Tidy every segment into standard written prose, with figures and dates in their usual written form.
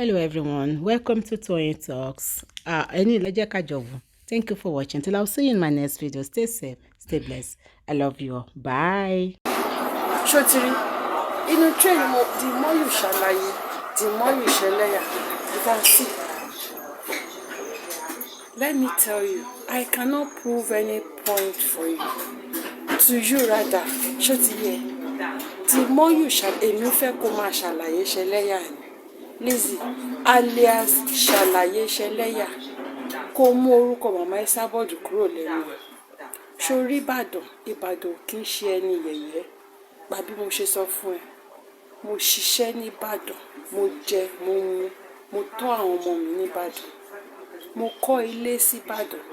Hello everyone, welcome to Toyeen Talks. Ẹni ẹ jẹ́ ká jọ wò. Thank you for watching. Till I'll see you in my next video. Stay safe, stay blessed. I love you all. Bye. Ṣó ti rí inú train mo? The more you ṣàlàyé, the more you ṣẹlẹ́yà. You can see. Let me tell you, I cannot prove any point for you, to you rather. Ṣó ti yẹ? The more you ṣàlàyé, èmi fẹ́ kó máa ṣàlàyé ṣẹlẹ́yà ni. Lizzy alias ṣàlàyé ṣẹlẹ́yà, kó mú orúkọ Màmá Esabod kúrò lẹ́nu ẹ̀. Sórí Ìbàdàn, Ìbàdàn kì í ṣe ẹni yẹ̀yẹ́. Gbà bí mo ṣe sọ fún ẹ, mo ṣiṣẹ́ nìbàdàn, mo jẹ, mo mu, mo tọ́ àwọn ọmọ mi nìbàdàn, mo kọ́ ilé síbàdàn.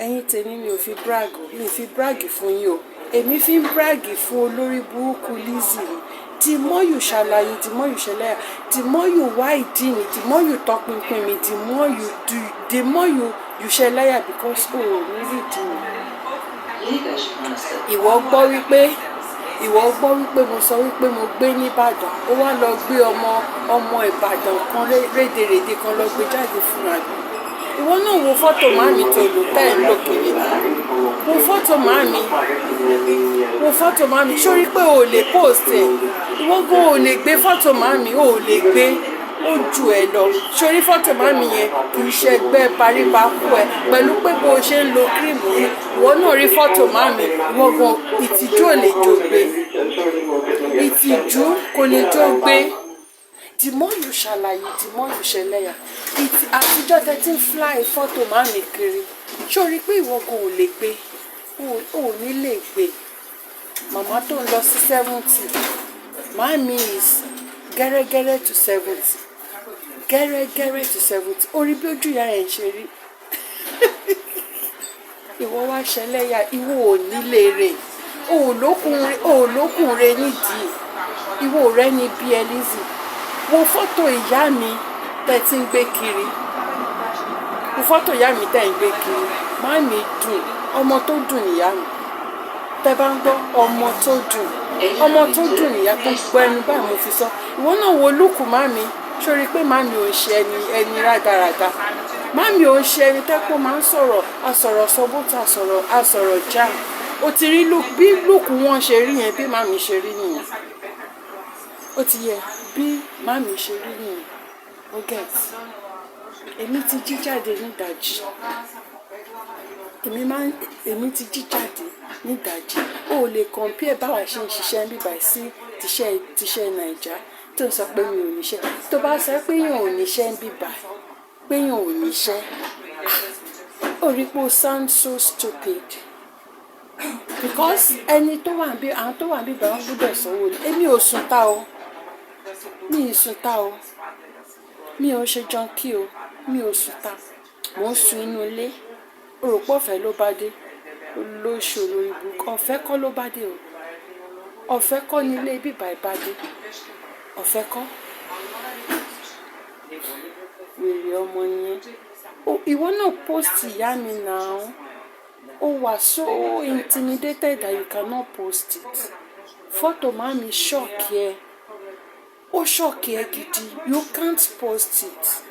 Ẹ̀yin tèmi, mi ò fi brag o, mi ò fi brag fún yín o. Èmi fi ń brag fún olórí burúkú Lizzy ni. The more you ṣàlàyé, the more you ṣẹlẹ́yà, the more you wá ìdí mi, the more you tọpinpin mi, the more you do, the more you ṣẹlẹ́yà, because o ò ní rí ìdí mi. Ìwọ gbọ́ wípé mo sọ wípé mo gbé nìbàdàn, ó wá lọ gbé ọmọ ọmọ Ìbàdàn kan rédèrèdè kan lọ gbé jáde fúnra mi. Ìwọ náà wo fọ́tò màmí tó lò tẹ́ ẹ̀ ń lò kiri náà. Wo fọ́tò màmí, wo fọ́tò màmí. Sórí pé o ò lè post ẹ̀. Ìwọ gan ò lè gbé fọ́tò màmí, o ò lè gbé, ó ju ẹ lọ. Sórí fọ́tò màmí yẹn, kì í ṣe ẹgbẹ́ parípaku ẹ pẹ̀lú pé bó o ṣe ń lo cream yẹn. Ìwọ náà rí fọ́tò màmí, ìwọ gan, ìtìjú ò lè jó gbé, ìtìjú kò lè jó gbé. The more you ṣàlàyé, the more you ṣẹlẹ́yà. Ìtì àtijọ́ tẹ́tí ń fly fọ́tò màmí kiri, sórí pé ìwọ gan ò lè gbé, o ò ní lè gbé. Màmá tó ń lọ sí 70, màmí is gẹ́rẹ́gẹ́rẹ́ to 70, gẹ́rẹ́gẹ́rẹ́ to 70. Orí bí ojú ìyá ẹ̀ ń ṣe rí. Ìwọ wá ṣẹlẹ́yà, ìwọ ò nílé rè, o ò lókun re nídìí ìwọ rẹ ní bí ẹ. Lizzy, wo fọ́tò ìyá mi tẹ́ ti ń gbé kiri, wo fọ́tò ìyá mi tẹ́ ń gbé kiri. Màmí dùn, ọmọ tó dùn níyà mi. Tẹ́ bá ń gbọ́ ọmọ tó dùn, ọmọ tó dùn níyà. Gbogbo ẹnu báyìí mo fi sọ. Ìwọ náà wo look màmí, sórí pé màmí ò ń ṣe ẹni ẹni rádaràda. Màmí ò ń ṣe ẹni tẹ́pọ̀ máa ń sọ̀rọ̀ asọ̀rọ̀ sọ bó ta sọ̀rọ̀ asọ̀rọ̀ já. O ti rí bí look wọn ṣe rí yẹn, bí màmí ṣe rí nìyẹn. Ó ti yẹ bí màmí ṣe rí nìyẹn. O get. Èmi ti jí jáde nídàjí, èmi máa ń, èmi ti jí jáde nídàjí. O ò lè compare báwa ṣe ń ṣiṣẹ́ bíbá sí tiṣẹ́ Naija tó ń sọ pé mi ò níṣẹ́. Tó bá sọ pé èèyàn ò níṣẹ́ ń bíbá, pé èèyàn ò níṣẹ́, ó rí pé ó sound so stupid, because ẹni tó wà bí, àwọn tó wà bíbá, wọn gbọ́dọ̀ sanwó ni. Èmi ò sùn ta o, mi ì sùn ta o, mi ò ṣe junkie o, mi ò sùn ta. Mò ń sun inú ilé. O rò pé ọ̀fẹ́ ló bá dé? Olóṣò lórí burúkú. Ọ̀fẹ́ kọ́ ló bá dé o, ọ̀fẹ́ kọ́ ní ilé bíbá ìbá dé, ọ̀fẹ́ kọ́. Wèrè ọmọ yẹn. Ìwọ náà post ìyá mi now. O wà so intimidated that you cannot post it. Fọ́tò màmí shock ẹ, ó shock ẹ gidi. You can't post it.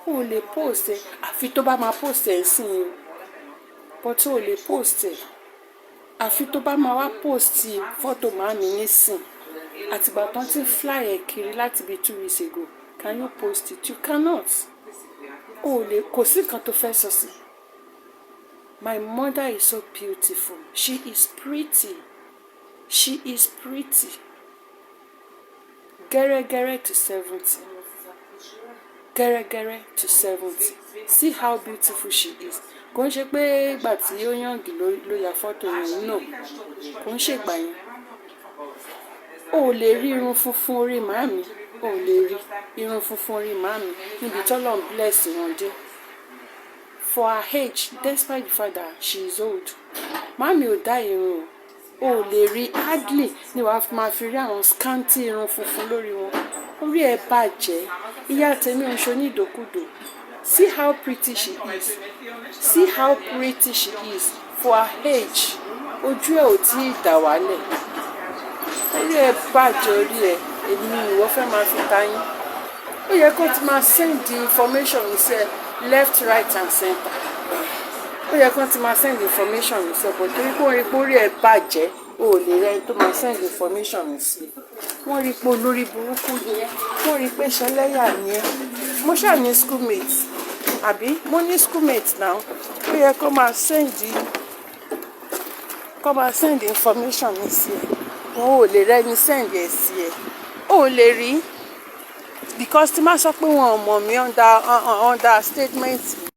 O lè post ẹ, àfi tó bá máa post ẹ sí i, but o lè post ẹ, àfi tó bá máa wá post fọ́tò màmí nísìn. Àtìgbà tán ti fly ẹ kiri láti bí 2 weeks ago, can you post it? You cannot. O lè, kò sí nǹkan tó fẹ́ sọ sí. My mother is so beautiful. She is pretty, she is pretty. Gẹ́rẹ́gẹ́rẹ́ to 70, gẹ́rẹ́gẹ́rẹ́ to 70. See how beautiful she is. Kò ń ṣe pé ìgbà tí ó young ló ya fọ́tò yẹn. No, kò ń ṣègbà yẹn. O ò lè rí irun funfun orí màmí, o ò lè rí irun funfun orí màmí níbi tọ́lọ́run bless wọn dé. For her age, despite the fact that she is old, màmí ò dá irun o. Ò lè rí, hardly ni wàá máa fi rí àwọn scanty irun funfun lórí wọn. Orí ẹ bàjẹ́. Ìyá tèmi ò ń ṣe onídòkúdò. See how pretty she is. See how pretty she is for her age. Ojú ẹ ò tí ì dà wálẹ̀. Orí ẹ bàjẹ́, orí ẹ. Èmi ìwọ fẹ́ máa fi ta yín. Ó yẹ kó ti máa send the information sí ẹ left, right and center. Ó yẹ kó ti máa send information sí ẹ, but torí pé wọ́n rí pé orí ẹ bàjẹ́, o ò lè rẹ tó máa send information sí. Wọ́n rí pé olórí burúkú ni ẹ́, wọ́n rí pé ṣẹlẹ́yà ni ẹ́. Mo ṣáà ní schoolmate, àbí? Mo ní schoolmate now. Ó yẹ kó máa send information mi sí ẹ. Wọn ò lè rẹ́ni send ẹ̀ sí ẹ, o ò lè rí, because tí má sọ pé wọn ò mọ̀ mí, under statement mi.